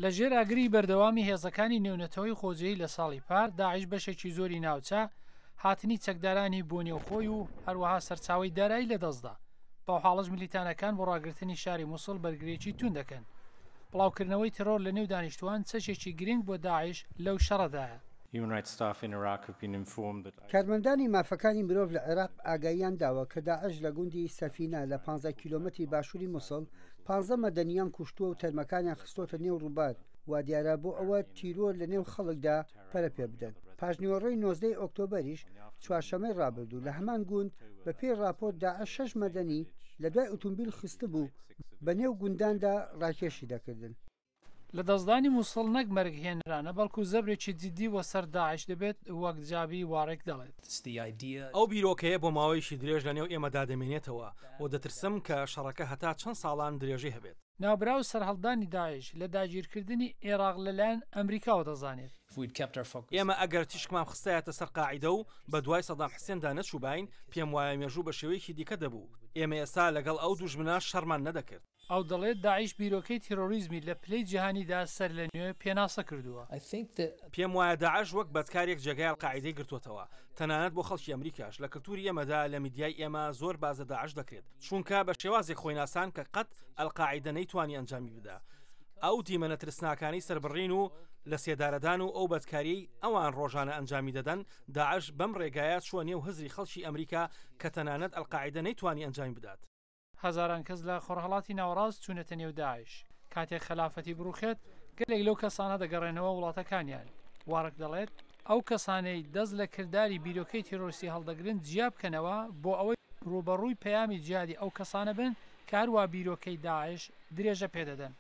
لە ژێر ئاگری بەردەوامی هێزەکانی نێونەتەوەی خۆجێی لە ساڵی پار، داعش بەشێکی زۆری ناوچە، هاتنی چەکدارانی بۆ نێو خۆی و هەروەها سەرچاوەی دارایی لەدەستدا. بەوحاڵەش میلیتانەکان بۆ ڕاگرتنی شاری موسڵ بەرگریی توند دەکەن. بڵاوکردنەوەی تێرۆر لە نێو دانیشتووان چەکێکی گرنگ بۆ داعش لەو شەڕەدایە. کارمەندانی مافەکانی مرۆڤ لە عێراق ئاگاییان داوە کە داعش لە گوندی سەفینە لە 15 کیلۆمەتری باشووری موسڵ 15 مەدەنییان کوشتووە و تەرمەکانیان خستۆتە نێو ڕووبار، وادیارە بۆ ئەوە تیرۆر لە نێو خەڵکدا پەرە پێ بدەن. پاشنیوەڕۆی 19 ی ئۆکتۆبەریش چوارشەممەی ڕابردوو لە هەمان گوند بە پێی ڕاپۆرت داعش شەش مەدەنی لە دوای ئوتومبیل خستبوو بە نێو گونداندا ڕاکێشی دەکردن. لەدەستدانی موسڵ نەک مەرگ هێنەرانە بەڵکو زەبرێکی جیدی وەسەر داعش دەبێت وەک جابی واڕێک دەڵێت. ئەو بیرۆکەیە بۆ ماوەیەکی درێژ لەنێو ئێمەدا دەمێنێتەوە و دەترسم کە شەڕەکە هەتا چەند ساڵان درێژەی هەبێت. ناوبراو سەرهەڵدانی داعش لە داگیرکردنی ئێراق لەلایەن ئەمریکاوە دەزانێت. ئێمە ئەگەر تیشکمان خستایەتە سەر قاعیدە و بەدوای سەدام حسێندا نەچووباین، پێم وایە مێژوو بە شێوەیەکی دیکە دەبوو. ئێمە ئێستا لەگەڵ ئەو دوژمنە شەڕمان نەدەکرد. ئەو دەڵێت داعش بیرۆکەی تیرۆریزمی لە پلەی جیهانیدا سەرلەنوێ پێناسە کردووە. پێم وایە داعش وەک بەدکارێک جێگای ئەلقاعیدەی گرتووەتەوە، تەنانەت بۆ خەڵکی ئەمریکاش. لە کلتوری ئێمەدا، لە میدیای ئێمە زۆر باس لە داعش دەکرێت، چونکە بە شێوازێک خۆی ناساند کە قەت ئەلقاعیدە نەیتوانی ئەنجامی بدا. ئەو دیمەنە ترسناکانەی سەربڕین و لەسێدارەدان و ئەو بەدکارییەی ئەوان ڕۆژانە ئەنجامی دەدەن، داعش بەم ڕێگایە چووە نێو هزری خەڵکی ئەمریکا کە تەنانەت ئەلقاعیدە نەیتوانی ئەنجامی بدات. هەزاران کەس لە خۆرهەڵاتی ناوەڕاست چوونەتە نێو داعش. کاتێک خەلافەتی بڕوخێت، گەلێک لەو کەسانە دەگەڕێنەوە وڵاتەکانیان. واڕک دەڵێت، ئەو کەسانەی دەست لە کرداری بیرۆکەی تیرۆریستی هەڵدەگرن جیا بکەنەوە بۆ ئەوەی ڕووبەڕووی پەیامی جیهادی ئەو کەسانە بن کە هەروا بیرۆکەی داعش درێژە پێدەدەن.